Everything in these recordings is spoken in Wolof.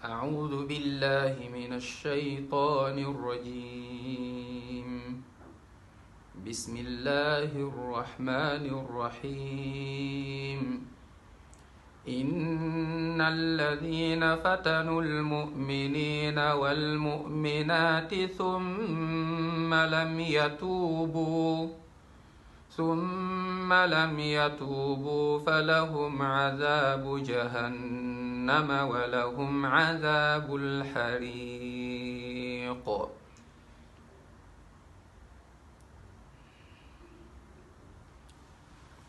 أعوذ بالله من الشيطان الرجيم بسم الله الرحمن الرحيم إن الذين فتنوا المؤمنين والمؤمنات ثم لم يتوبوا فلهم عذاب جهنم ولهم عذاب الحريق.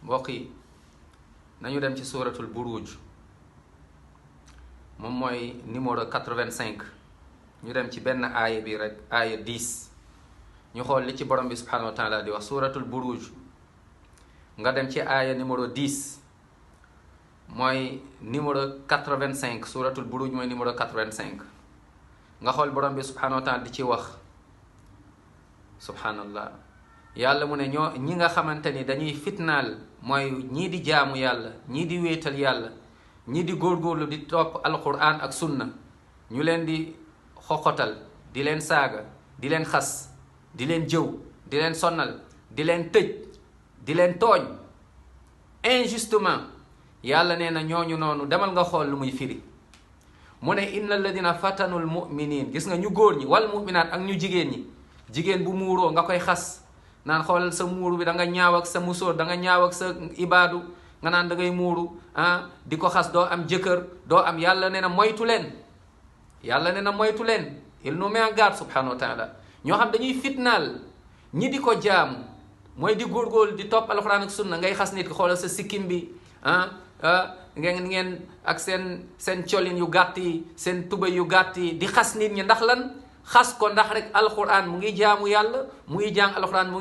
mbokk yi nañu dem ci suuratul buruj moom mooy numéro 85 ñu dem ci benn aaya bi rek aaya 10 ñu xool li ci borom bi subhanahu wa taala di wax suuratul buruj nga dem ci aaya numéro 10 mooy numéro 85 suuratul buruj mooy numéro 85 nga xool borom bi subhanahu wa taala di ci wax subhanallah yàlla mu ne ñi nga xamante ni dañuy fitnaal mooy ñii di jaamu yàlla ñii di wéetal yàlla ñii di góorgóorlu di topp alquran ak sunna ñu leen di xoxotal di leen saaga di leen xas di leen jëw di leen sonnal di leen tëj di leen tooñ injustement yàlla nee na ñooñu noonu demal nga xool lu muy firi mu ne inna alladina fatanul muminin gis nga ñu góor ñi wal muminaat ak ñu jigéen ñi jigéen bu muuroo nga koy xas naan xoolal sa muuru bi da nga ñaaw ak sa musóor da nga ñaaw ak sa ibaadu nga naan da ngay muuru di ko xas doo am jëkkër doo am yàlla nee na moytu leen yàlla nee na moytu leen il nous met en garde subhanahu wa taala ñoo xam dañuy fitnaal ñi di ko jaamu mooy di góorgóorlu di topp alxuraan ak sunna ngay xas nit ki xoolal sa sikkim bi ngeen ak seen colin yu gàtt yi seen tubay yu gàtt yi di xas nit ñi ndax lan xas ko ndax rek alxuraan mu ngi jaamu yàlla mu ngi jàng alxuraan mu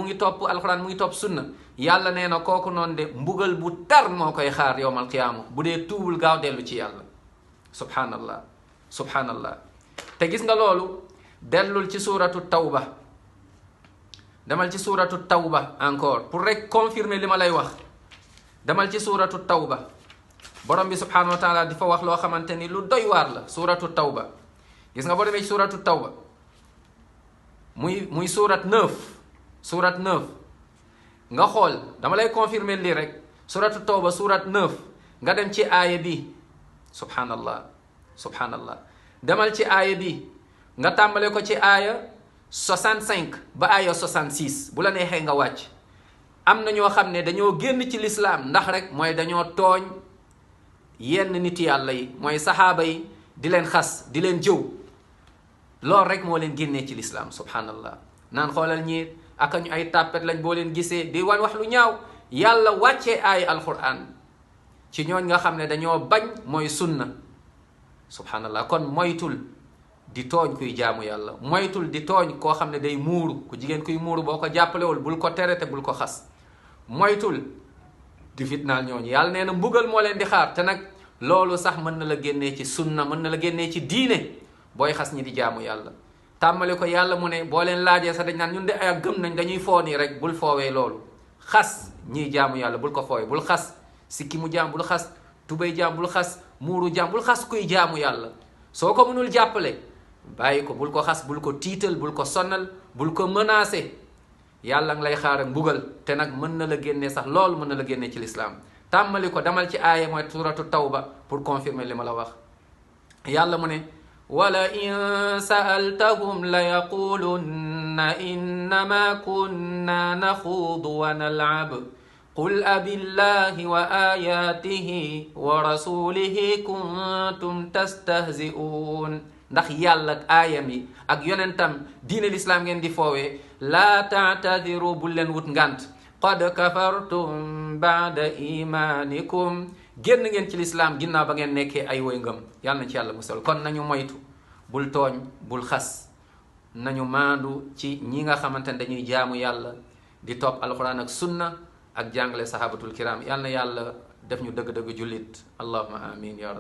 ngi topp alxuraan mu ngi topp sunna yàlla nee na kooku noonu de mbugal bu tar moo koy xaar yowmal qiyaama bu dee tuubul gaaw dellu ci yàlla subhanallah subhanallah te gis nga loolu dellul ci suuratu tawba demal ci suuratu tawba encore pour rek confirmer li ma lay wax demal ci suuratu tawba borom bi subhanahu wa taala di fa wax loo xamante ni lu doy waar la suuratu tawba gis nga boo demee ci suuratu tawba muy surat 9 nga xool dama lay confirmer lii rek suuratu tawba surat 9 nga dem ci aaya bi subhanallah demal ci aaya bi nga tàmbale ko ci aaya 65 ba aaya 66 bu la neexee nga wàcc am na ñoo xam ne dañoo génn ci lislaam ndax rek mooy dañoo tooñ yenn nit yàlla yi mooy saxaaba yi di leen xas di leen jëw loolu rek moo leen génnee ci lislaam subhanallah naan xoolal ñii aka ñu ay tàppet lañ boo leen gisee di wan wax lu ñaaw yàlla wàccee aaya alquran ci ñooñ nga xam ne dañoo bañ mooy sunna subhanallah kon moytul di tooñ kuy jaamu yàlla moytul di tooñ koo xam ne day muuru ku jigéen kuy muuru boo ko jàppalewul bul ko tere te bul ko xas moytul di fitnaal ñooñu yàlla nee na mbugal moo leen di xaar te nag loolu sax mën na la génnee ci sunna mën na la génnee ci diine booy xas ñi di jaamu yàlla tàmmale ko yàlla mu ne boo leen laajee sax dañ naan ñun de ay gëm nañ dañuy foo nii rek bul foowee loolu xas ñiy jaamu yàlla bul ko foowee bul xas sikki mu jaam bul xas tubay jaam bul xas muuru jaam bul xas kuy jaamu yàlla soo ko mënul jàppale bàyyi ko bul ko xas bul ko tiital bul ko sonnal bul ko menacé yàlla nga lay xaar ak mbugal te nag mën na la génnee sax loolu mën na la génnee ci lislaam tàmmali ko demal ci aaya mooy suratu tawba pour confirmer li ma la wax yàlla mu ne wala in sa'altahum la yaqulunna innama kunna naxuudu wa nal'ab qul abillahi wa ayatihi wa rasulihi kuntum tastahzi'un ndax yàlla ak aayam yi ak yonentam diine lislaam ngeen di foowee laa taatadiru bul leen wut ngant qad kafartum baada imanikum génn ngeen ci lislaam ginnaaw ba ngeen nekkee ay woy ngëm yàlla na ci yàlla musal kon nañu moytu bul tooñ bul xas nañu maandu ci ñi nga xamante ne dañuy jaamu yàlla di topp alquran ak sunna ak jàngale sahabatul kiram yàlla na yàlla def ñu dëgg-dëgg jullit allahumma amin ya